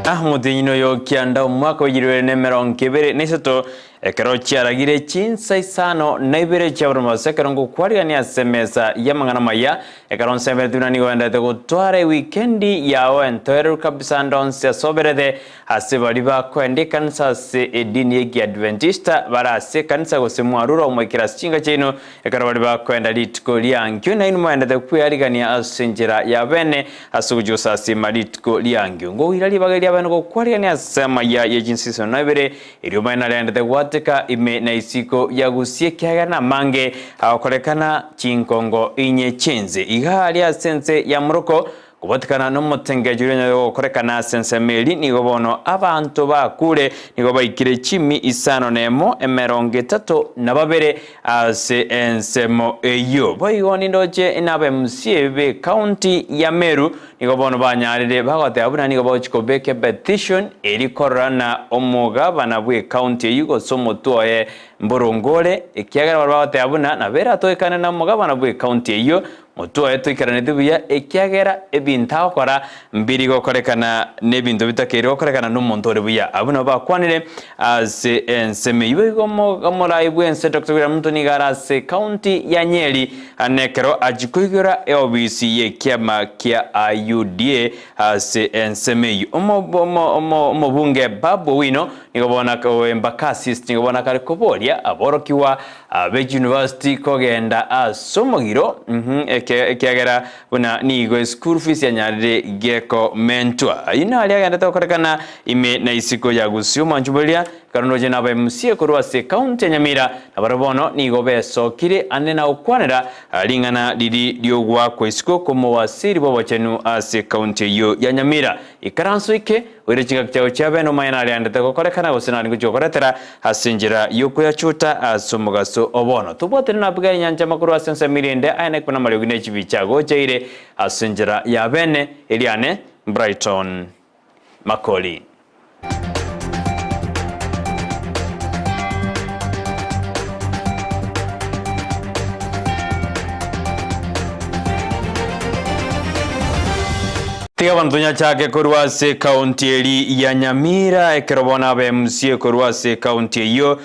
Omotienyi oyo kianda omwaka bw'echiruere na emerongo ebere na isato, ekero chiaragire chinsa isano na ibere chia boromase, ekero ngokwarigania ase emesa y'amang'ana amaya, Ekero nsemeretie buna nigo oenderete gotwara ewikendi yao entoereru kabisa ande onsi ase oberete, ase baria bakoenda ekanisa ase edini y'Ekiadventista bare ase ekanisa gose mwarure omoikera ase chinka chiaino, ekero baria bakoenda rituko ri'ankio nainwe moendete kwearigania ase enchera ya bene ase ogochia gosasiima rituko ri'ankio. Ngoira ribaga eria bene gokwarigania ase amaya ye chinsisano na ibere, erio omanye nariaendete gwateka ime na isiko ya gusii ekiagera namange agokorekana chinkongo inye chi'ense. Iga aria ase ense ya moroko, kobatikana nomotengecho oria onyare gokorekana ase ensemo eria, nigo bono abanto bakure nigo baikire chimi isano nemo emerongo etato na babere ase ensemo eyio. Boigo nindoche inaba MCA b'ecounty ya Meru nigo bono banyarire bagoteba buna nigo bagochia kobeka epetition eria korora na omogabana bw'ecounty eyio gose omotwe oye Mborongo ore, ekiagera baria bagoteba buna nabo eratoekane na omogabana bw'ecounty eyio, motwe oye toikaraneti buya, ekiagera ebinto agokora mbiri gokorekana nebinto bitakeire gokorekana nomonto ore buya. Abwo nabo bakwanire ase ensemo eyio. Boigo omorai bw'ense Doctor William Ruto nigo are ase ecounty ya Nyeri nekero achia koigora eobisi y'ekiama kia UDA ase ensemo eyio. Omobunge Babu Owino Nigo bono Embakasis nigo bono akare koboria aborokigwa be chiuniversity kogenda ase omogiro ekiagera buna nigo eschool fees yanyarire gekomentwa. Ayio naria agendete gokorekana ime na isiko ya Gusii omwancho boria ekero ndoche naba MCA korwa ase ecounty ya Nyamira nabarabwo bono nigo besokire ande na gokwanera ring'ana riri riogoakwa isiko kw'omowasiri bw'obochenu ase ecounty eyio ya Nyamira. Ikaranso ike Oire chingaki chiao chia bene omanye nariandete gokorekana gose nari ngochia gokoretera ase enchera y'okoyachuta ase omogaso o bono. Tobwatire na Abigaili nyanchama korwa ase ensemo eria ende aye naikwe namariogi ne chibicha agocheire ase enchera ya bene eriane Brighton Makori. Tiga abanto tonyachake korwa ase ekaunti eri ya Nyamira ekero bono aba MCA korwa ase ekaunti eyio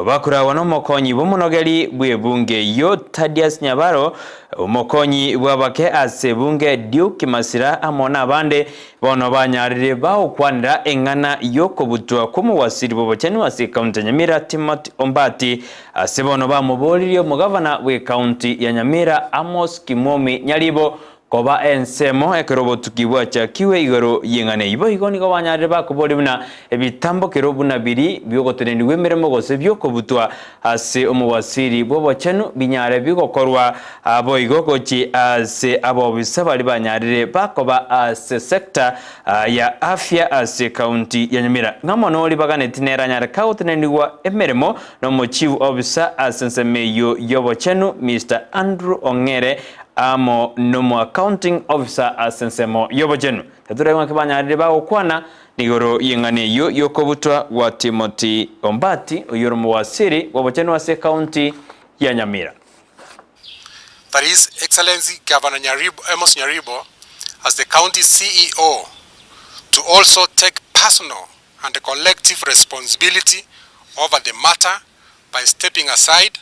bakoragwa nomokonyi bw'omonogeri bw'ebunge eyio Thaddeus Nyabaro, omokonyi bw'abake ase ebunge Duke Masira amo nabande bono banyarire bagokwanera eng'ana y'okobutwa kw'omowasiri bw'obochenu ase ekaunti ya Nyamira Timothy Ombati ase bono bamoboririe omogavana bw'ekaunti ya Nyamira Amos Kimwomi Nyaribo Koba ensemo ekero obotuki bwachakigwe igoro y'eng'ana eyio. Boigo nigo banyarire bakoboria buna ebitambokero buna biri bi'ogotenenigwa emeremo gose bi'okobutwa ase omobasiri bw'obochenu binyare bigokorwa boigo gochia ase abobisa baria banyarire bakoba ase sector ya afya ase ekaunti ya Nyamira. Ng'a mono ribaganeti nere anyare kagotenenigwa emeremo nomochief officer ase ensemo eyio y'obochenu Mister Andrew Ong'ere Amo nomo-accounting officer ase ensemo y'obochenu. Taturebe ng'aki banyarire bagokwana nigoro y'eng'ana eyio y'okobutwa gwa Timothy Ombati, oyio ore omowasiri bw'obochenu ase ecounty ya Nyamira. That His Excellency Governor Nyaribo, Amos Nyaribo as the County CEO to also take personal and collective responsibility over the matter by stepping aside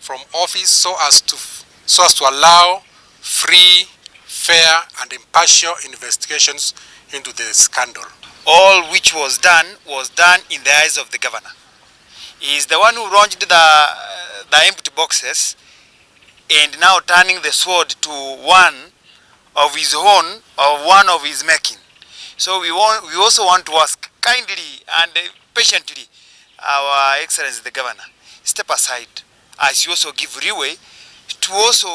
from office so as to so as to allow free, fair and impartial investigations into the scandal. All which was done was done in the eyes of the governor. He is the one who launched the, the empty boxes and now turning the sword to one of his own, of one of his making. So we, want, we also want to ask kindly and patiently our Excellency the Governor step aside as you also give leeway to also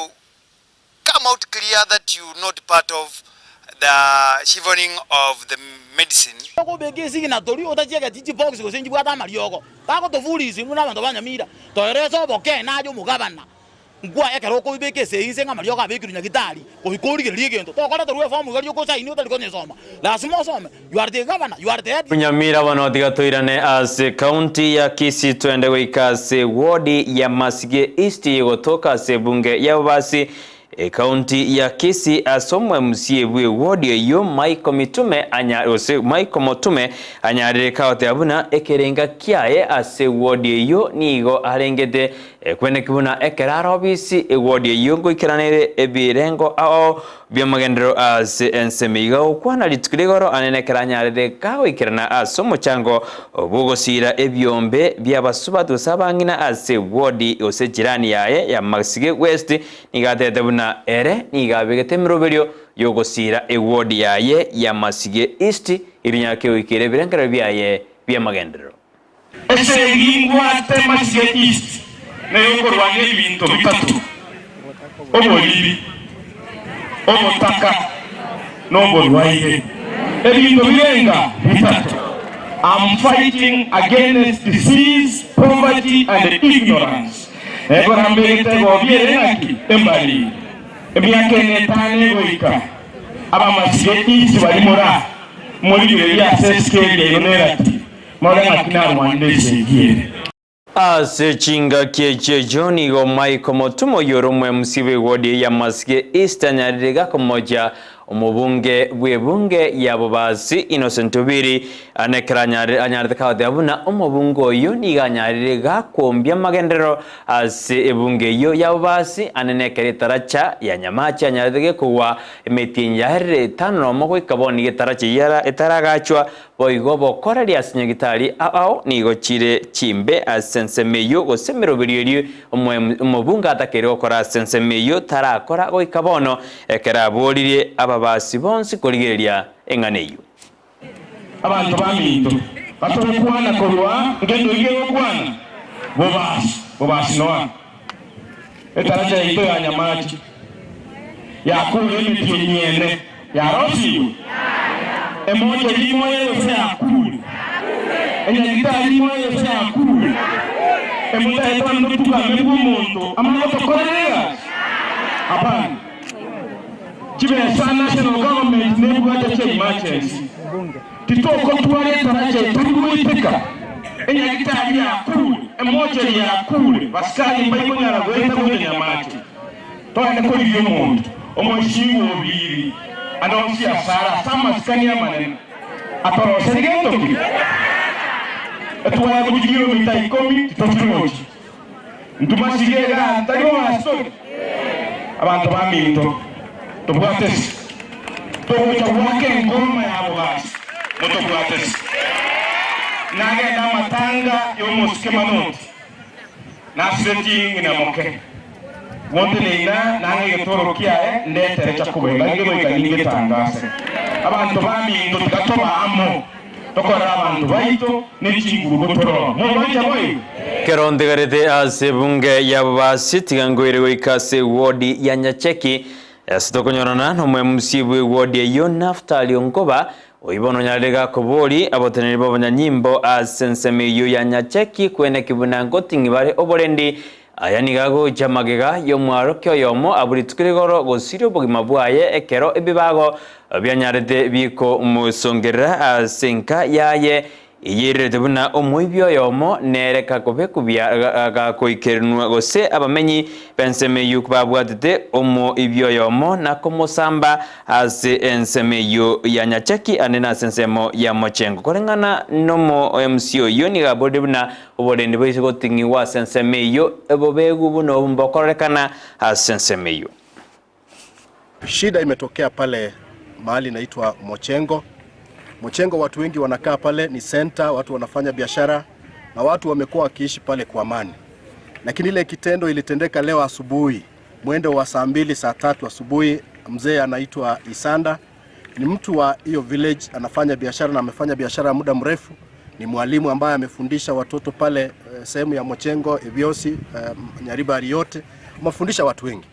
come out clear that you not part of the shivering of the medicine. Okobeka esignatory otachiegeti chibox gose nchibwate amariogo. Bagotofurisia intwe na abanto ba Nyamira, toerese obokeene aye omogabana. Nkwa ekero okoibeka esegi inse ng'a amariogo abekirwe nyagitari, goika origererie egento. Tokoreterwa efomu iga rioka osaini otari konyesoma. Lasima osome. You are the governor, you are the head. Nyamira bono tiga toirane ase county ya Kisii twende goika ase ward ya Masige East gotoka ase ebunge ya Bobasi. Ekaunti ya Kisii ase omoMCA bw'ewodi eyio Michael Mitume anya gose Michael Motume anyarire kagoteba buna ekerenga kiaye ase ewodi eyio nigo arengete ekweneki buna ekero are obisi ewodi eyio ngoikeranere ebirengo ao bi'amagenderero ase ensemo iga gokwana rituko rigoro ane nekero anyarete kagoikerana ase omochango bw'ogosiira ebiombe bi'abasubati gose abang'ina ase ewodi gose jirani yaye ya Masige West Nigo atebete buna ere nigo abegete emeroberio y'ogosiira ewodi yaye ya Masige East erinyare goikera ebirengererio biaye bi'amagenderero. Esegi mbwate Masige East neyokorwania ebinto bitato, oboriri, obotaka na oborwaire. Ebinto birenga bitato. I'm fighting against disease, poverty and ignorance. Ekorambegete egobi ere ng'aki? Embari. Emiaka ene etano egoika, abamasige inse baria mora morigererie ase esikeri yaino nerati, more ng'aki narwanire esegi ere. Ase chingaki echio echio nigo Michael Motuma oyio ore omwemc bw'ewodi ya Masige East anyarire gakomocha Omobunge bw'ebunge ya Bobasi, Innocent Obiri, nekero anyarete kagoteba buna omobunge oyio nigo anyarire gakwombia amagenderero ase ebunge eyio ya Bobasi ande nekero etaracha ya Nyamache anyarete gekogwa emetienyi yaerire etano nomo goika bono nigo etaracha eyio etaragachwa boigo bokoreria ase nyagitari ao ao nigo chire chimbe ase ensemo eyio gose emeroberio eria Omobunge atakeire gokora ase ensemo eyio tarakora goika bono, ekero aboririe ababasi bonsi korigereria eng'ana eyio. Abanto baminto, batogokwana korwa ngento ki gegokwana? Bobasi, bobasi noa. Etaracha yaito ya nyamache yakure emetienyi ene yarosigwe? Emocheri imoye gose yakure? Enyagitari imoye gose yakure? Emotaetane totugame bw'omonto amanye gotokorera egasi? Hapana. Chibesa national government nebwate chia emergency. Titogotwara etaracha etari goiteka, enyagitari yakure, emocheri yakure, basikari mbaikonyara goeta gocha Nyamache. Togende korigia omonto omoisingo obiiri ande onsi asare ase amasikani amanene atoroserie gento ki? Etwaya gochia kilomita ikomi titochirochi. Ntumasirie igaa tari bobasi tore? Abanto baminto, tobwate ase. Togocha goaka enkoroma ya bobasi, motobwate ase. Nagenda amatanga y'omosike manoti, nasiretie ng'ina moke. Gonteneina nang'e egetoro kiaye, ndetere chakoba enga inge goika ningetangase. Abanto baminto, tiga toba amo. Tokorere abanto baito ne chinguru gotorora. Mogwancha boigo? Ekero ntigarete ase ebunge y'ababasi, tiga ngoire goika ase ewodi ya Nyacheki, ase tokonyorana nomoemusi bw'ewodi eyio Naftali Onkoba, oyio bono onyarire gakobori abateneneri b'abanyanyimbo ase ensemo eyio ya Nyacheki kweneki buna ngoting'i bare oborendi. Aya nigo agocha magega y'omwarokia oyomo abwo rituko rigoro gosiria obogima bwaye ekero ebibago bianyarete bikomosongerera ase enka yaye eyererete buna omoibi oyomo nere kakobekwa gakoikeranwa gose abamenyi b'ensemo eyio babwatete omoibi oyomo na komosamba ase ensemo eyio ya Nyachaki ande nase ensemo ya Mochengo. Koreng'ana nomo MC oyio nigo aborire buna Oborendi boise goting'igwa ase ensemo eyio, obobegu buna obo mbokororekana ase ensemo eyio. Shida imetokea pale mahali inaitwa Mochengo. Mochengo watu wengi wanakaa pale, ni center, watu wanafanya biashara na watu wamekuwa wakiishi pale kwa amani, lakini ile kitendo ilitendeka leo asubuhi mwendo wa saa mbili saa tatu asubuhi. Mzee anaitwa Isanda ni mtu wa hiyo village, anafanya biashara na amefanya biashara muda mrefu. Ni mwalimu ambaye amefundisha watoto pale eh, sehemu ya Mochengo, Ebiosi, eh, Nyaribari yote amefundisha watu wengi,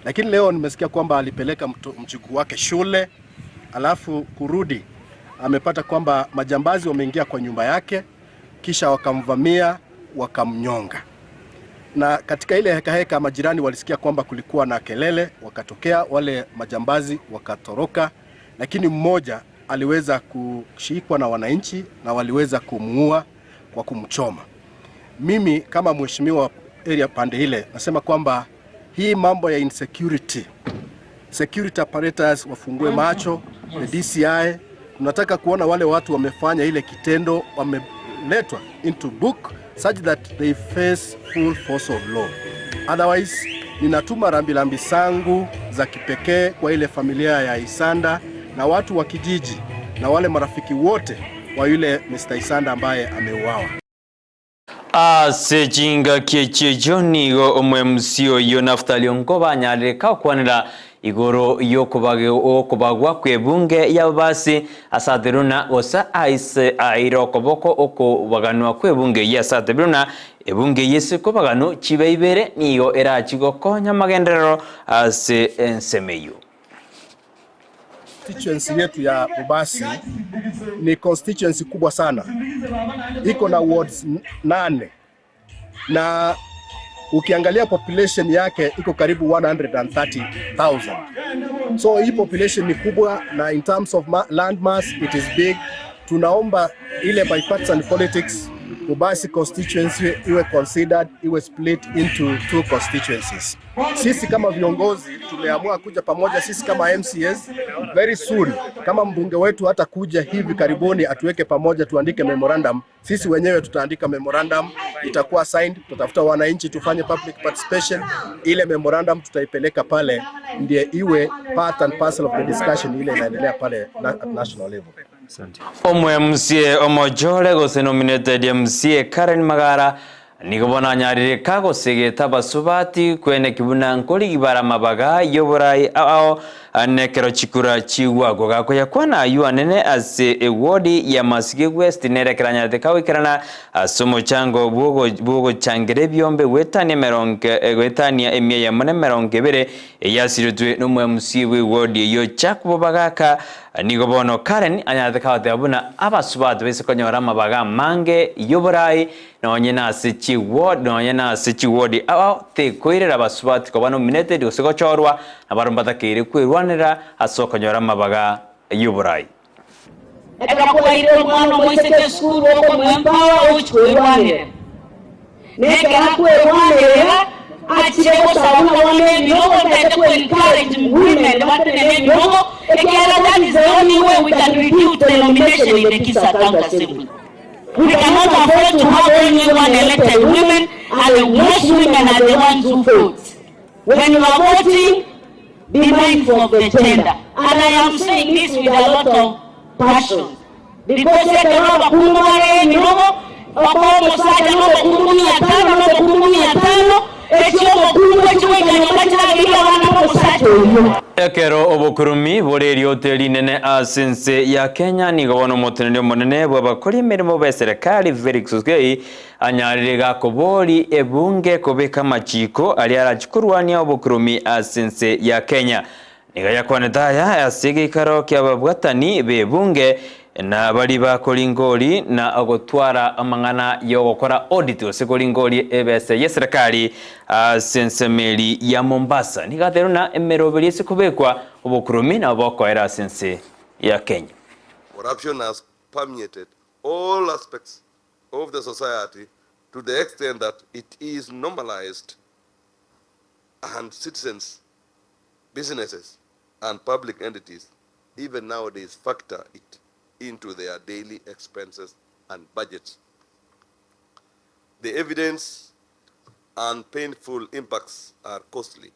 lakini leo nimesikia kwamba alipeleka mjukuu wake shule, alafu kurudi amepata kwamba majambazi wameingia kwa nyumba yake, kisha wakamvamia wakamnyonga na katika ile heka heka majirani walisikia kwamba kulikuwa na kelele, wakatokea wale majambazi wakatoroka, lakini mmoja aliweza kushikwa na wananchi na waliweza kumuua kwa kumchoma. Mimi kama mheshimiwa area pande ile nasema kwamba hii mambo ya insecurity Security apparatus wafungue macho, the DCI. Tunataka kuona wale watu wamefanya ile kitendo wameletwa into book such that they face full force of law. Otherwise, ninatuma rambirambi zangu za kipekee kwa ile familia ya Isanda na watu wa kijiji na wale marafiki wote wa yule Mr. Isanda ambaye ameuawa. Ase chingaki echi echio nigo omoemusi oyio Naftali Onkoba anyarire gokwanera igoro y'okobagwa kw'ebunge y'ababasi ase atebiwe buna gose aise aire okoboko okobaganwa kw'ebunge eyio ase atebiwe buna ebunge eyio ase kobaganu chibe ibere nigo erachi gokonya amagenderero ase ensemo eyio. Constituency yetu ya Bobasi ni constituency kubwa sana, iko na wards nane na ukiangalia population yake iko karibu 130,000. So hii population ni kubwa na in terms of land mass it is big. Tunaomba ile bipartisan politics Bobasi constituency iwe considered, iwe split into two constituencies. Sisi kama viongozi tumeamua kuja pamoja, sisi kama MCAs very soon, kama mbunge wetu hata kuja hivi karibuni atuweke pamoja, tuandike memorandum. Sisi wenyewe tutaandika memorandum, itakuwa signed, tutatafuta wananchi tufanye public participation. Ile memorandum tutaipeleka pale, ndiye iwe part and parcel of the discussion ile inaendelea pale at national level. Omo-MCA omochore gose nominated MCA Karen Magara nigo bono anyarire kagosegeta abasubati kweneki buna nkorigi bare amabaga y'oborai ao ao nekero chikura chigwakwa gakoyakwana aywo anene ase ewodi ya Masige West nere ekero anyarete kagoikerana ase omochango bw'ogochangera ebiombe goetania emerongo goetania emia eyemo na emerongo ebere eyasiretwe nomo-MCA bw'ewodi eyio Jack Bobagaka Nigo bono Karen anyarete kagoteba buna abasubati baise konyora amabaga amange y'oborai nonye nase chiward nonye nase chiward ao tekoirera abasubati koba nominated gose gochorwa nabarobwo mbatakeire kwerwanera ase okonyora amabaga y'oborai. Ekero kwaeire omwana omoiseke esukuru okomoempower ogochia kwerwanera. Na ekero akwerwanerera, achire gosaba buna bono ebirogo, ntagete ko encourage women batenene ebirogo, ekiagera that is the only way we can reduce the nomination in the Kisii County Assembly. We cannot afford to have only one elected women and the most women are the ones who vote. When you are voting, be mindful of the gender. And I am saying this with a lot of passion. Because ekero abakungu bare emirogo, bakoa omosacha nobokungu mia tano, nobokungu mia tano, echio omokungu echio goika nyomba chirageire abana bomosacha oyio. Ekero obokurumi bore eriote rinene ase ense ya Kenya, nigo bono omoteneneri omonene bw'abakori emeremo b'eserekari Felix Koskei Anyarire gakobori ebunge kobeka amachiko aria arache korwania obokuromi ase ense ya Kenya. Nigo yakwanete aya ase egeikaro ki'ababwatani b'ebunge na baria bakoringori na gotwara amang'ana y'ogokora audit gose koringoria ebesa y'eserekari ase ensemo eri ya Mombasa. Nigo ateire buna emeroberi ase kobekwa obokuromi nabo bokoera ase ense ya Kenya. Corruption has permeated all aspects of the society to the extent that it is normalized and citizens, businesses and public entities even nowadays factor it into their daily expenses and budgets. The evidence and painful impacts are costly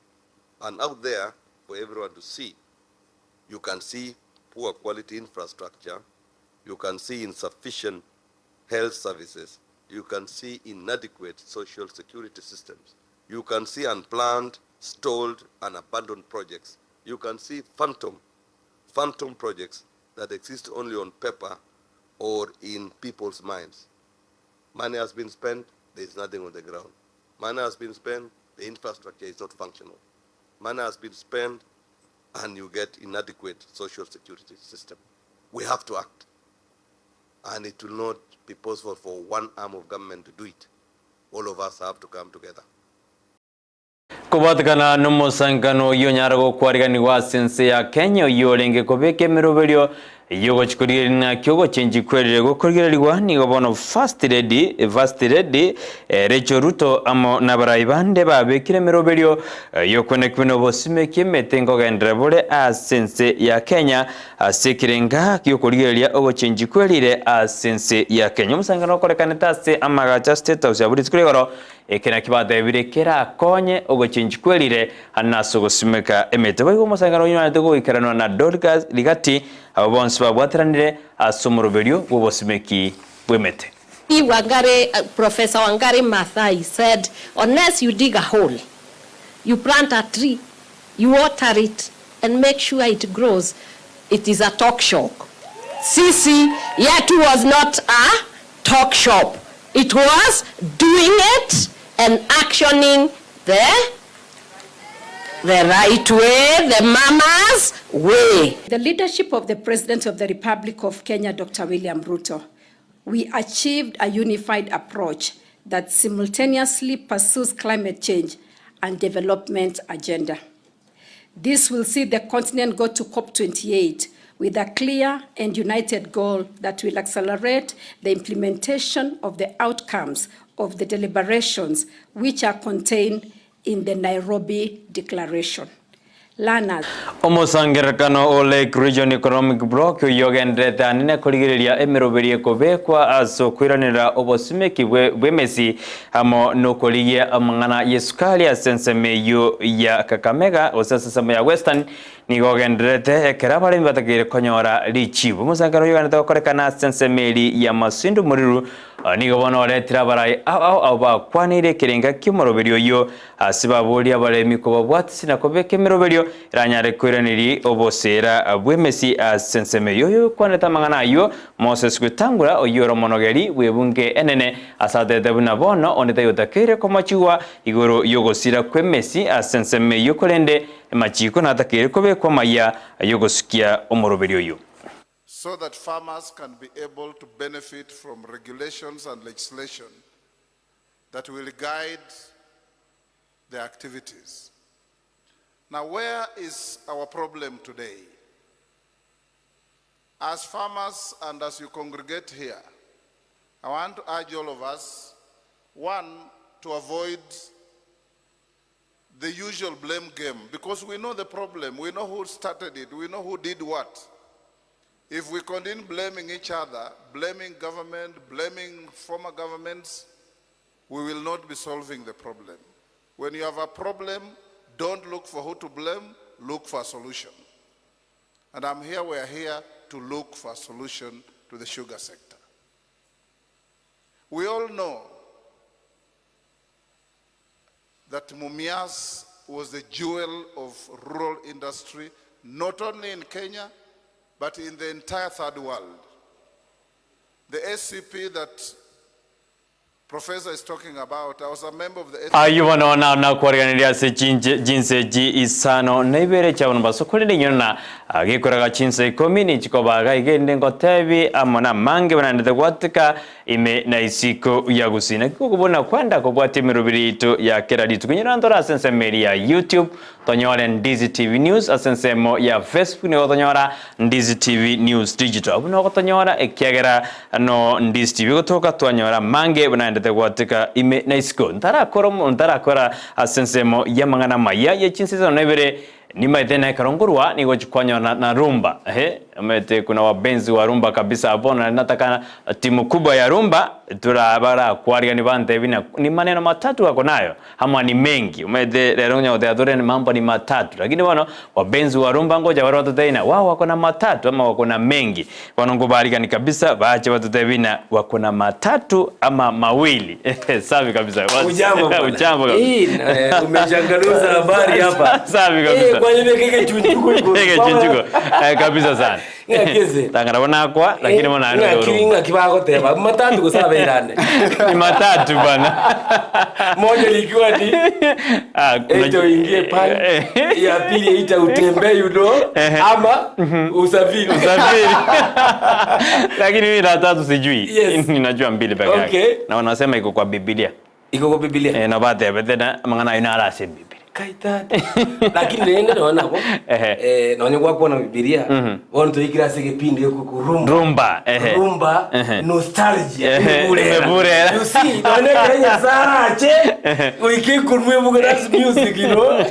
and out there for everyone to see. You can see poor quality infrastructure, you can see insufficient health services, you can see inadequate social security systems, you can see unplanned, stalled, and abandoned projects. You can see phantom, phantom projects that exist only on paper or in people's minds. Money has been spent, there is nothing on the ground. Money has been spent, the infrastructure is not functional. Money has been spent, and you get inadequate social security system. We have to act. And it will not be possible for one arm of government to do it. All of us have to come together. Kobwatekana nomosankano oyio onyare gokwariganigwa ase ense ya Kenya oyio orenge kobeka emeroberio Y'ogochia korigereria ng'aki ogochenchia kwerire gokorigererigwa nigo bono First Lady, First Lady, Rachel Ruto amo nabarai bande babekire emeroberio y'okwenekwa buna obosimeki emete nkogenderera bore ase ense ya Kenya ase ekerenga gi'okorigereria ogochenchia kwerire ase ense ya Kenya. Omosangererekano okorekanete ase amagacho a State House abwo rituko rigoro Eke nakio batebire, Kerakonye ogochenchia kwerire ase ogosimeka emete. Boigo omosangererekano oyio nonyarete goikeranwa na Dorcas Rigati, abwo bonsi babwateranire ase omoroberio bw'obosimeki bw'emete. Wangari, Professor Wangari Maathai said, Unless you dig a hole, you plant a tree, you water it and make sure it grows, it is a talk shop. Sisi yetu was not a talk shop, it was doing it and actioning the the right way, the mama's way. The leadership of the President of the Republic of Kenya, Dr. William Ruto, we achieved a unified approach that simultaneously pursues climate change and development agenda. This will see the continent go to COP28 with a clear and united goal that will accelerate the implementation of the outcomes of the deliberations which are contained in the Nairobi Declaration. Learners. Omosangererekano o Lake Region Economic Bloc oyio ogendererete anene korigereria emeroberio ekobekwa ase okoiranerera obosimeki bw'emesi amo nokorigia amang'ana y'esukari ase ensemo eyio ya Kakamega gose ase ensemo ya Western nigo ogendererete ekero abaremi batakeire konyora richibu. Omosangererekano oyio ogendererete gokorekana ase ensemo eria ya Masindu Muriru nigo bono oretire abarai ao ao abwo bakwaneire ekerenga ki'omoroberio oyio Ase baborie abaremi kobabwatisia na kobeka emeroberio eranyare koiraneria oboseera bw'emesi ase ensemo eyio. Oyokwanete amang'ana ayio, Moses Wetangula, oyio ore omonogeri bw'ebunge enene, ase atebete buna bono onde taiyo otakeire komachigwa igoro y'ogosira kw'emesi ase ensemo eyio korende amachiko natakeire kobekwa amaya ay'ogosukia omoroberio oyio. So that farmers can be able to benefit from regulations and legislation that will guide their activities. Now, where is our problem today? As farmers and as you congregate here, I want to urge all of us, one, to avoid the usual blame game because we know the problem, we know who started it, we know who did what. If we continue blaming each other, blaming government, blaming former governments, we will not be solving the problem. When you have a problem, don't look for who to blame, look for a solution. And I'm here, we are here to look for a solution to the sugar sector. We all know that Mumias was the jewel of rural industry, not only in Kenya, but in the entire third world. The SCP that Professor is talking about, I was a member of the Ayio bono nao nakwariganirie ase chinse echi isano na ibere chiabono basokorire inyona gekoraga chinsa ikomi nichikoba iga iga erinde ngotebi amo namange banaendete gwateka Ime na isiko ya gusii. Naki gokobuna kwenda kobwatia emeroberi yaito ya kera rituko. Inyora ntore ase ensemo eria ya YouTube, tonyore Ndizi TV News, ase ensemo ya Facebook nigo gotonyora Ndizi TV News Digital. Abwo nigo gotonyora ekiagera no Ndizi TV egotoka twanyora amange buna aendete gwateka ime na isiko. Ntarakora omo ntarakora ase ensemo y'amang'ana amaya ye chinsa isano na ibere Nimaete nekero nkorwa nigo chikwanyora na rumba ehe omanyete kuna wabenzi wa rumba kabisa hapo na nataka timu kubwa ya rumba tura barakwarigani bantebi na ni maneno matatu wako nayo ama ni mengi omanyete rero onye goteba tore mambo ni matatu lakini bono wabenzi wa rumba ngocha bare batotebi na wao wako na matatu ama wako na mengi bono nkobarigani kabisa bache batotebi na wako na matatu ama mawili safi kabisa Ujambo bwana. Ujambo kabisa. Hii, eh, umechanganuza habari hapa. Safi kabisa. Eh, kwa nini keke chunchuko iko? Keke chunchuko. Eh, kabisa sana. Ng'aki Tangana bona kwa lakini bona ndo Ng'aki rumba. ng'aki bagoteba matatu gosabeirane. Ni matatu bana. Moja likiwa ni Ah, kuna- ita uingie pale, ya pili ita utembee you know, ama usafiri. Usafiri. Lakini mimi la tatu sijui. Yes. Ninajua mbili peke yake. Okay. Na wanasema iko kwa Biblia. Iko kwa Biblia. Eh, na batebe tena mang'ana ayo naro ase Biblia. Kai tata. Lakini rende nonya nabo, Ehe. eh, nonya gwakwana Bibilia, bono toikire ase egepindi gekorokwa rumba. Rumba, ehe. Rumba, Ehe. nostalgia, Ehe, emeburera. emeburera. You see, nonya ekero Nyasaye arache, goika ekorwa ebuge that's music, you know.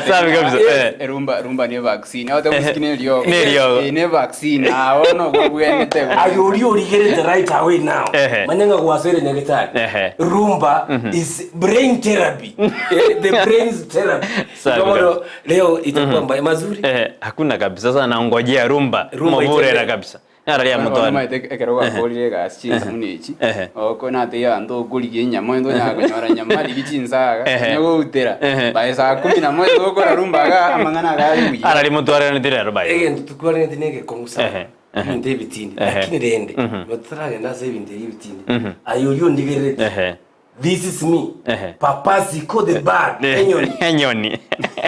Safi kabisa, eh. Rumba rumba ne vaccine. Aho takusiki ne riogo. Ne riogo. Eh, ne vaccine. Aho no gwabwenete. Aye oria origerete right away now, Ehe. manya ng'a gwasoire nyagetari. Ehe. Rumba is brain therapy. Eh, the brain's therapy. Safi Ndio maana kabisa. leo itakuwa mbaya mazuri. Eh, hakuna kabisa sasa nangojea rumba Rumba maburera itembee. kabisa nararia mutwana Maete ekero gwakorire egasi chinsamu echi Ehe. oko nateiyo abanto okorigia enyama onye tonyara konyora nyama rigia chinsaga Ehe. onye goutera Ehe. by saa kumi na moja togokora rumba iga amang'ana iga are buya. Arari mutwaranete rero by the way. Egento tukwaranete na egekong'u sana Ehe, ehe. ebinto ebitindi Ehe. lakini rende Mhm. notaragenda ase ebinto ebi ebitindi Mhm. aye oria ondigerereti Ehe. This is me Ehe. Papa Ziko the bird Enyoni Enyoni.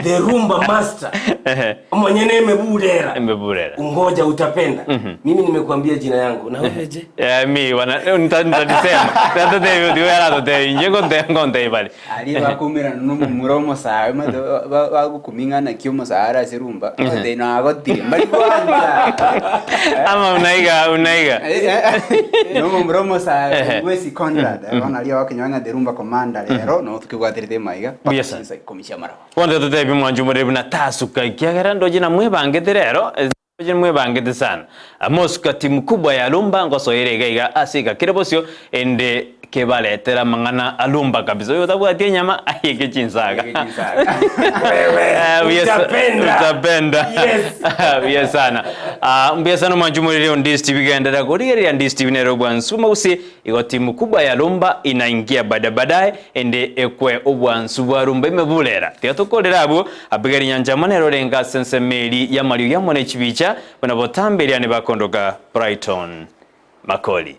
the rumba master Ehe. omonyene emeburera Emeburera. ungoja utapenda mimi nimekuambia jina yangu na wewe je Eh, mi wana nitadisema. Tatotebi tiwera totebi inje konte konte bali. Aria bakumerana na omomura omosae omanyete bagokuming'ana naki omosae are ase rumba ogotebi nagotire mbari kwancha Ama unaiga unaiga. Na omomura omosae Ehe. Wesi Conrad bono aria bakonya ng'a the rumba commander rero no tokebwaterete maiga mpaka Buya sana. chinsa ikomi chia amaroba. Bono totebi mwancho more buna tasuka ekiagera ndoche namwebangete rero ndoche mwebangete sana. Mosuka timu kubwa ya rumba ngosoire iga iga ase iga kere bosio ende Kebaretere amang'ana a rumba kabisa. Oyo otabwati enyama ayeke chinsaga. Wewe, Buya sa- utapenda. Utapenda. Yes. Buya sana. Ah, mbuya sana mwanchu morere Ndisi TV genderera korigereria Ndisi TV nero obwansu mogusi igo timu kubwa ya rumba inaingia baada baadaye ende ekwe obwansu bwa rumba emeburera. Tiga tokorere abwo apigari nyanchama nero orenge ase ensemo eri y'amariogi amo ne chibicha buna botambe bakondoka Brighton Makori.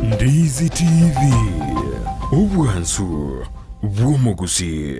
Ndizi TV, obwansu bw'omogusii.